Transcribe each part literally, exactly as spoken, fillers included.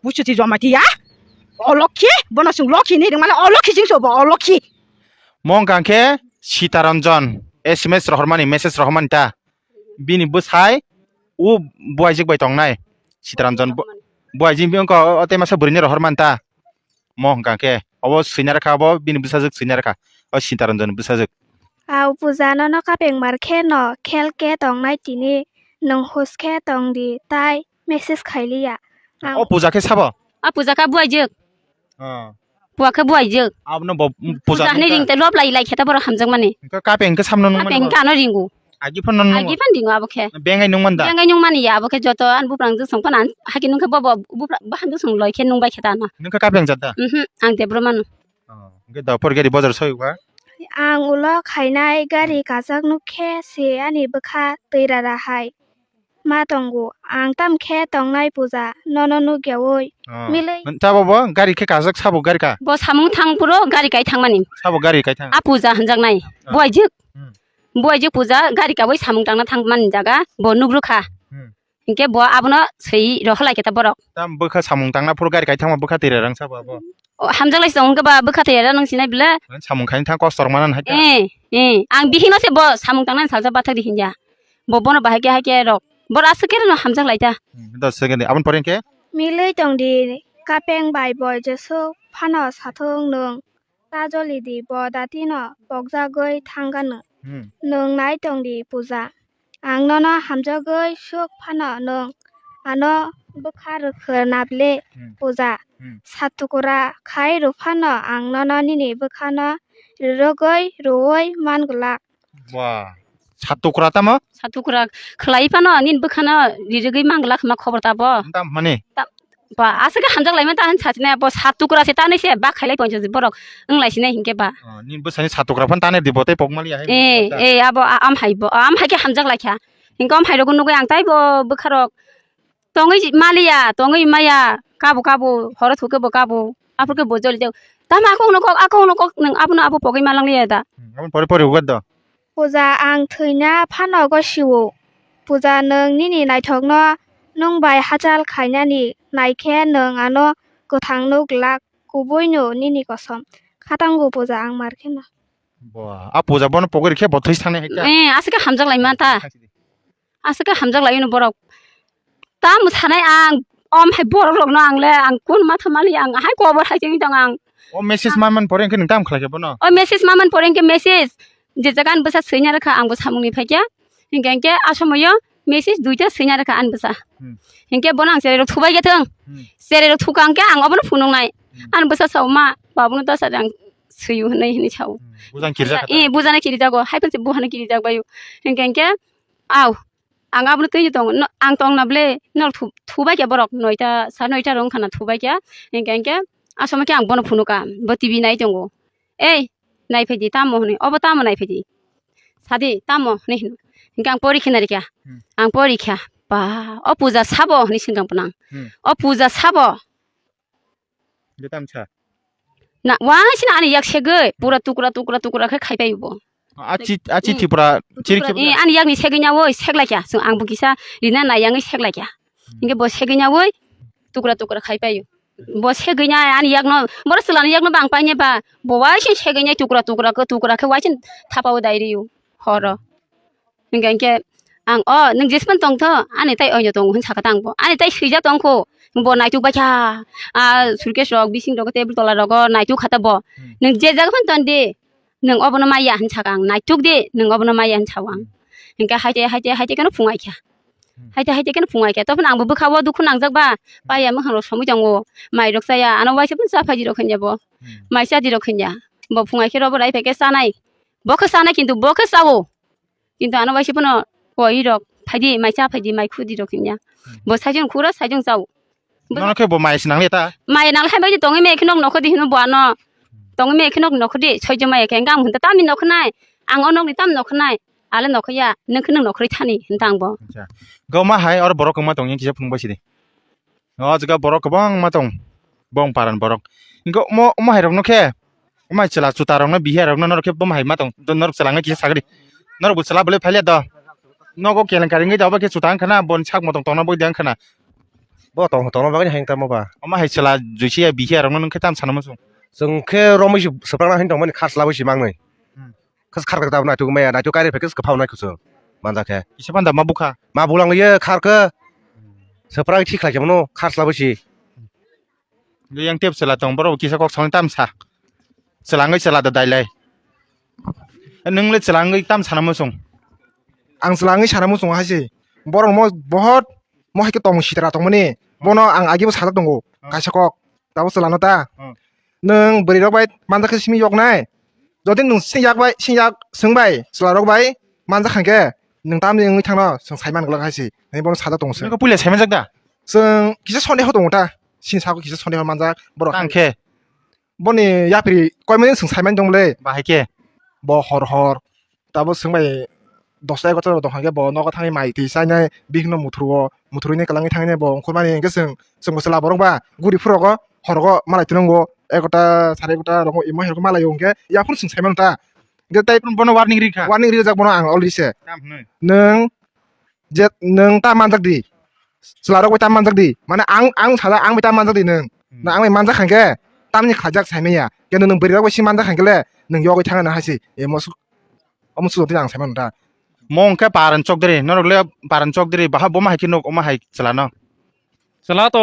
Buchuti jomati ya. Olokhi, bono sung lokhi ni ringmale olokhi jing sobo olokhi. Mo hwnkha khe Sitaranjan S M S rohormani, message rohormani ta. Bini bwsai o buaijwk bai tongnai. Sitaranjan bu-, buaijwk bini wngkha o, o tei masa bwrwini rohormani ta. Mo hwnkha khe obo swina rwkha, obo bini bwsajwk swina rwkha. O Sitaranjan bwsajwk. Au puja nono kapeng mar khe no khel khe tongnai tini nwng hus khe tong di tai message khai liya. Ang O puja khe sabo? A puja kha buaijwk. Oh. Bua khe buaijwk. Abono bo puja Puja hwnwi hwnkha. Ring tei lob lai lai khe ta borok hamjakmani. Hwnkha kapeng hwnkhe samno nung Kapeng mani bo. Kano ringu. Agi phano nung. Agi phan ringu abo khe. Bengai nung manda. Bengai nung mani ya abo khe joto an buprang jwk song phano an haki nung khe bo bo bupra bahan jwk song loi khe nung bai khe ta ano. Nung khe kapeng jat da. Mhm, ang debro mano. Oh, hwnkhe da por gari bojar soi ba. Ang ulo khainai gari kajak nuk khe se ani bwkha twi rara hai. Ma tongo, ang tam khe tongnai puja, nono nukya oi. Oh. Milwi. Tabo bo gari khe kajak sabo gari ka? Bo samung thang phuru gari kai thangmani. Sabo gari kai thang. A puja hwnjaknai. Oh. Buaijwk. Hmm. Buaijwk puja gari kawi samung tangna thangmani jaga bo nukrukha. Hmm. Hinkhe bo abono swi rohorlai khe ta borok. Tam bwkha samung tangna phuru gari kai thangma bwkha twi rarang sabo abo. O, hamjaklai se tongo hwnkhe ba bwkha twi rarang nang sinai bwle. Samung khaini thang kostor manan hai ta. Eh, eh, ang bihikno se bo samung tangnani salsa bathak di hinja. Bo bono bahai khe hai khe rok. Bor aswk khe rwno hamjak lai ta. Hmm, dos second. Aboni pore khe? Milwi tong di kapeng bai boi jesuk phano sathung nwng ta joli di bo datino pokjagwi thang gano. Hmm. Nwng nai tong di puja. Ang nono hamjagwi suk phano nwng ano bwkha rwkha na bwle Hmm. puja. Hmm. Satukra khai rw phano ang nono nini bwkhano rirogwi rwui man glak. Ba, sat tukra tamo? Sat tukra khlai phano nini bwkhano ririgwi manglak ma khobor tabo. Tam mani? Ta-, ba, aswk khe hamjak laima ta hin sachine bo sat tukra se tanwi se bak khailai poncho borok wng lai sine hinkhe ba. Oh, nini bwsani sat tukra phano tanwi di bo tei pokmali ya hai. Eh, eh, abo a-, am hai bo, am hai khe hamjak lai kha. Hinkhe am hai rok nugwi ang tai bo bwkha rok tongwi maliya, tongwi maya, kabo kabo, horo thukhe bo kabo, aphuru khe bo joli jak. Tamo akung no kok, akung no kok, nwng abono abo pogwi malang liya da. Hmm, aboni pore pore ugar do. Puja ang thwina phano gosio. Puja nwng nini naithokno nwng bai hachal khainani naikhe nwng ano kwthangno glak kubuino nini kosom. Khatango puja ang mar kheno. Bo, a puja bono pogwi rikhe bo thwi sangnai hai kha. Eh, aswk khe hamjak laima ta. Aswk khe hamjak laino borok. Tamo sanai ang, om hai borok rokno ang le, ang kun matha mali ang hai kobor hai chengwi tong ang. O message man man pore hwnkhe nwng tamo khlai khe bono? O message man man pore hwnkhe message. Je jaga ani bwsa swina rwkha ang bo samungni phaikya. Hinkhe hinkhe a somoyo message duita swina rwkha ani bwsa. Hmm. Hinkhe bono ang cherai rok thubai khe thung. Hmm. Cherai rok thuka hinkhe ang obono phunuknai. Hmm. Ani bwsa sao ma, babuno ta sari ang swiyo hinwi hinwi sao. Hmm. Bujang kirjak kha ta? Eh, bujana kirijago. Hai phanse buhano kirijak baio. Hinkhe hinkhe au. Ang abono twi tong, no, ang tong na ble, no thu-, thubai khe borok noita, sa noita rong khana thubai khe, hinkhe, hinkhe, asoma khe ang bono phunukha, bo T V nai tongo. Ei, nai phaidi, tamo hwnwi, obo tamo nai phaidi. Sadi, tamo hwnwi hino. Hinkhe ang pori khe narikha. Hmm. Ang pori kha. Ba, o puja sabo hwnwi swngkang phunang. Hmm. O puja sabo. Betam sa. Na, waisina ani yak segwi, pura tukra, tukra, tukra khe khaipai bo. Achi, achi Hmm. Tripura, chiri Tripura, Tripura. Eh, ani yakni segwi nya woi, seglai kya. Sung ang bo kisa rina nai yangwi seglai kya. Hmm. Hinkhe bo segwi nya woi, tukra, tukra khaipai. Bo segwi nya ani yakno, boro chwlani yakno bang pai ne ba, bo waising segwi nya tukra, tukra khe, tukra khe waising thapa o dai rio, horo. Hinkhe, hinkhe ang, "O, nwng jespan tongtho, ani tai oino tongo," hwn sakha ta ang bo. "Ani tai swijak tongkho, bo naituk baikha, a, suitcase rok, bising rok, table tola rogo naituk kha ta bo. Hmm. Nwng je jaga phan ton di, nwng obono maya," hwn sakha ang, "Naituk di, nwng obono maya," hwn sao ang. Hmm. Hinkhe haite, haite, haite kheno phungai kha. Hmm. Haite, haite kheno phungai kha. Toboni ang bo bwkha o dukhu nangjak ba, Hmm. paya mwkhang rok somwi tongo, mai rok chaya, ano waisa phano cha phaidi rok hinya bo. Hmm. Mai chadi rok hinya. Bo phungai khe robo rai phaikhe chanai. Bo khe chanai kintu bo khe chao. Kintu ano waisa phano koi rok phaidi, mai cha phaidi, mai khudi rok hinya. Hmm. Bo sajung khura, sajung chao. Nono khe bo mai se nang le ta? Mai nang le hai bai tongwi me khe nok nokho di hino bo ano. Hmm. Tongwi me khe nok nokho di, soijo mai khe ang hwn ta tami nokho nai. Ang o nokni tam nokho nai. Ale nokho ya, nwng khe nwng nokhorwi thani hwn ta ang bo. Acha. Go ma hai oro borok kwma tong yang kisa phunuk bai sidi. O jaga borok kwbangma tong, bong paran borok. Hinkhe omo, omo hai rokno khe, omo hai chwla chuta rokno, bihiya rokno norok khe bomo hai ma tong, norok chwla wngkha kisa sagri. Norok bo chwla bolai phailia do. Nogo kelenkari wngwi da, obo khe chuta wngkha na, boni sak motong tongna bo de wngkha na. Bo tong tongna bagwi hang tamo ba. Omo hai chwla juichi ya bihi arokno nung khe tam sana muchung. Chwng khe romwi si swprakna hin tongmani khar chwla bwsi mangnwi. Hmm. Khas khar khar tabna tu maya na tu kari phekes ka phawnai kusu. Manja khe. Kisa panda ma bukha. Ma bulang ye khar khe. Swprak thik khlai khe mano khar chwla bwsi. Yang tep chwla tong borok kisa kok song tam sa. Chwla ngwi chwla da dai lai. Nung le chwla ngwi tam sana muchung. Ang chwla ngwi sana muchung hai se. Borok mo bohot mo hai khe tong sitra tongmani. Bono ang agi bo sajak tongo. Hmm. Kaisa kok. Tabo chwla no ta. Hmm. Nung bwrwi rok bai manja khe simi yok nai. Jodi nung sing yak bai, sing yak swng bai, chwla rok bai manja khan khe nung tam ni wngwi thangno chwng sai man glak hai se. Nai bono sajak tongo se. Nung puila sai manjak da? Chwng kisa sonde ho tongo ta. Sini sako kisa sonde ho manjak borok. Tang khe. Boni yapri koi mani chwng sai mani tong le. Bahai khe? Bo hor hor. Tabo chwng bai dosta egarota rok tong kha khe bo nogo thangwi mai twi chainai bihikno muthuru o, muthurwi ni kwlangwi thangwi bo ongkhormani hwnkhe chwng, chwng bo chwla borok ba guri phuru rogo horogo malai tongo egarota sare egarota rogo imo hai rogo malai o hwnkhe yaphuru chwng sai mano ta. Hwnkhe tei bono warning ri kha? Warning rijak bono ang already se. Tam hwnwi. Nwng je nwng ta manjak di. Chwla rok bai ta manjak di. Mane ang, ang sajak ang bai ta manjak di nwng. Hmm. Nwng ang bai manjak khan khe tamni khlaijak sai manya. Khe nwng bwrwi rok bai si manjak khan khe le nwng yogwi thang nang hai se. Emo su-, omo sudo twi ang sai mano ta. Mo hwnkhe Paran Chokdri, norok le Paran Chokdri, baha bo ma hai khe nuk, omo hai chwla no. Chwla to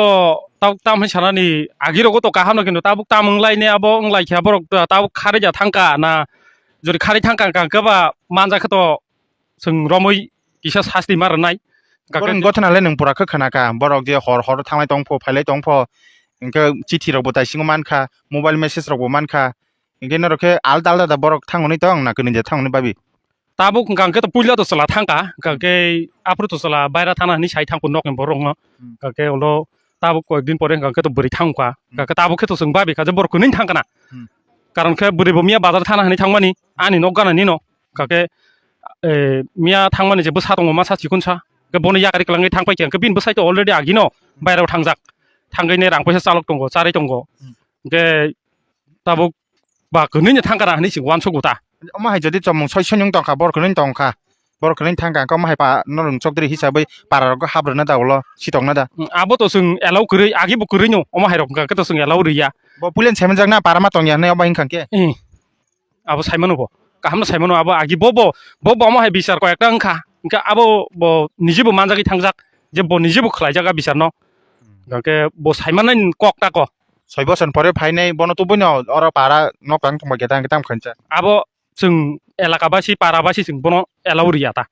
tabuk tam hai sanani agi rogo to kaham no, kintu tabuk tam wng lai ne abo wng lai khe borok to tabuk kharwi ja thang ka na, jori kharwi thang ka hwnkhe ba manjak khe to chwng romwi kisa sasti ma rwnai. Borokni gothana le nwng pura khe khna kha, borok je hor hor thanglai tong pho, phailai tong pho, hwnkhe chithi rok bo taisingo man kha, mobile message rok bo man kha, hwnkhe norok khe alda alda da borok thang hwnwi tong na kwnwi ja thang hwnwi babi? Tabuk hwnkha hwnkhe to puila to chwla thang kha, hwnkha khe aphuru to chwla baira thana hwnwi sai thang kho nokni borok no, hmm, hwnkha khe ulo tabuk koyek din pore hwnkha khe to bwrwi thang kha, hmm, hwnkha khe tabuk khe to chwng babi kha je borok kwnwi thang kana, hmm, karon khe bwrwi bo miya bazar thana hwnwi thangmani ani nok gana nino. Kake, eh, miya thangmani je bwsa tongo, masa chikon sa. Ke bono yakari kwlangwi thangpai khe, ke bini bwsai to already agino bairao thangjak. Thangwi ne rang paisa chalok tongo, charwi tongo. Hmm. Ke tabuk ba kwnwi ni thangkara hwnwi se uansuk uta. Omo hai jodi chomung soi sonyung tongkha, bor kwnwi tongkha. Bor kwnwi thangkha, omo hai pa norok chokdri hisabwi para rok hap rwna da ulo, sitokna da. Hmm, abo to chwng allow kwrwi, agi bo kwrwi no, omo hai rok hwnkha khe to chwng allow rwya. Bo pulen saimanjak na para ma tongya hwnwi omo hai wngkha khe? Hmm. Abo saimano bo. Kaham no saimano abo agi bo bo, bo bo omo hai bichar koi ekta wngkha. Hwnkhe abo bo niji bo manjagwi thangjak, je bo niji bo khlaijak a bichar no. Hmm. Hwnkhe bo saimanai kok ta ko. Soi bosor pore phainai bono tubui no oro para nok tang tongba geta geta khaincha. Abo chwng elaka basi para basi chwng bono allow riya ta.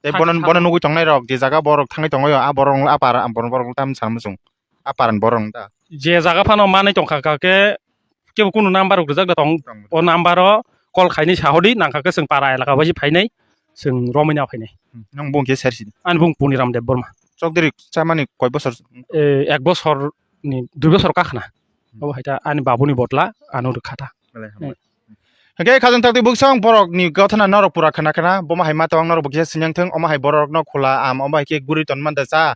Tei bono, bono nugui tongnai rok je jaga borok thangwi tongo a borok a para borok tam sam chwng. A paran borok wng ta. Je jaga phano manwi tongkha kha khe kebo kunu number rok rijak da tong. Tong. O number o call khainai sahodi nangkha khe chwng para elaka bai phainai chwng romwi na phainai. Hmm. Nang bung khe sersi? Ani bung Puniram Debbarma. Chokdiri chamani koi bosor? Eh, ek bosor ni dui bosor kakhna. Hmm. Obo hai ta ani babuni botla ano rwkha ta. Belai hambai. Hmm. Hwnkhe khajang takti buksong borok ni gothana norok pura khna khna, bomo hai ma tong norok bo kisa sinyang thung, omo hai borok no khula am, omo hai khe guri ton man da cha.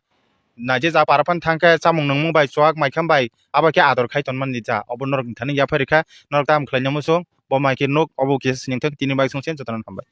Naije ja para phan thang khe chamung nungmung bai chuak mai kham bai abo khe ador khai ton man di cha. Obo norok ni thani yaphai rikha, norok tamo khlai nang muchung, bomo hai khe nuk obo kisa sinyang thung, tini bai sung chen jotono hambai.